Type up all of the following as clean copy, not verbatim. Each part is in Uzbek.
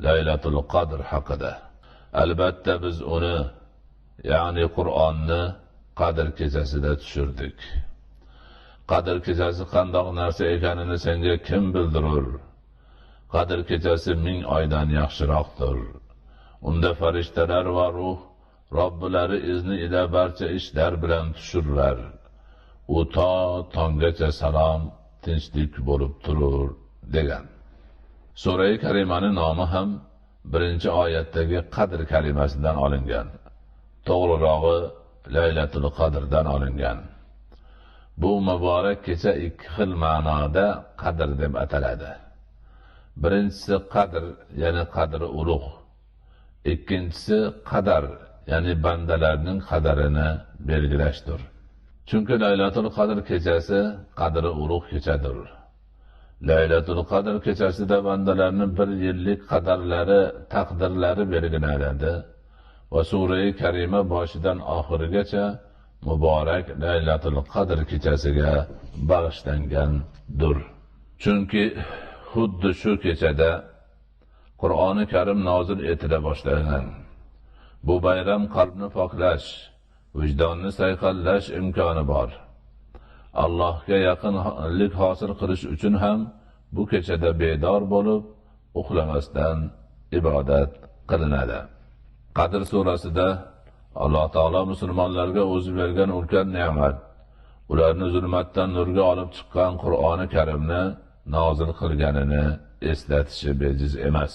Laylatul Qadr haqida. Albatta biz uni, ya'ni Qur'onni Qadr kechasida tushirdik. Qadr kechasi qandoq narsa ekanini senga kim bildirur? Qadr kechasi 1000 oydan yaxshiroqdir. Unda farishtalar va ruh Robbilari izni ila barcha ishlar bilan tushurlar. U to tonggacha salom, tinchlik bo'lib turur degan. Sura-i Karimaning nomi ham birinchi oyatdagi Qadr kalimasidan olingan. To'g'rirog'i Laylatul Qadrdan olingan. Bu muborak kecha ikki xil ma'noda Qadr deb ataladi. Birinchisi Qadr, ya'ni qadri ulug'. Ikkinchisi qadar, ya'ni bandalarning qadarini belgilashdir. Chunki Laylatul Qadr kechasi qadri ulug' kechadir. Laylatul Qadr kechasida bandalarning bir yillik qadarlari, taqdirlari belgilanadi va sura-i Karima boshidan oxirigacha muborak Laylatul Qadr kechasiga bag'ishlangandir. Chunki xuddi shu kechada Qur'oni Karim nozil etila boshlangan. Bu bayram qalbni poklash, vijdonni sayqallash imkoni bor. Allohga yaqinlik hosil qilish uchun ham bu kechada bedor bo'lib, uxlamasdan ibodat qilinadi. Qadr surasida Alloh taolo musulmonlarga o'zi bergan ulkan ne'mat, ularni zulmatdan nurga olib chiqqan Qur'oni Karimni nozil qilganini eslatishi bejiz emas.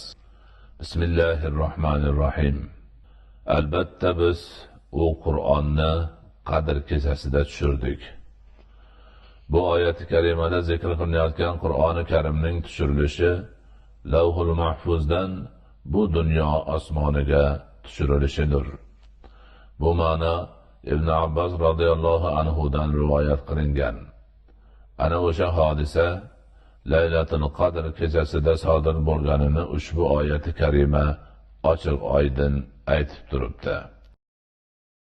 Bismillahirrohmanirrohim. Albatta biz u Qur'onni Qadr kechasida tushirdik. Bu oyati karimada zikr qilinayotgan Qur'oni Karimning tushirilishi Lavhul Mahfuzdan bu dunyo osmoniga tushirilishidir. Bu ma'no Ibn Abbos radhiyallohu anhu dan rivoyat qilingan. Ana o'sha hodisa Laylatul Qadr kechasida sodir bo'lganini ushbu oyati karima ochiq oydin aytib turibdi.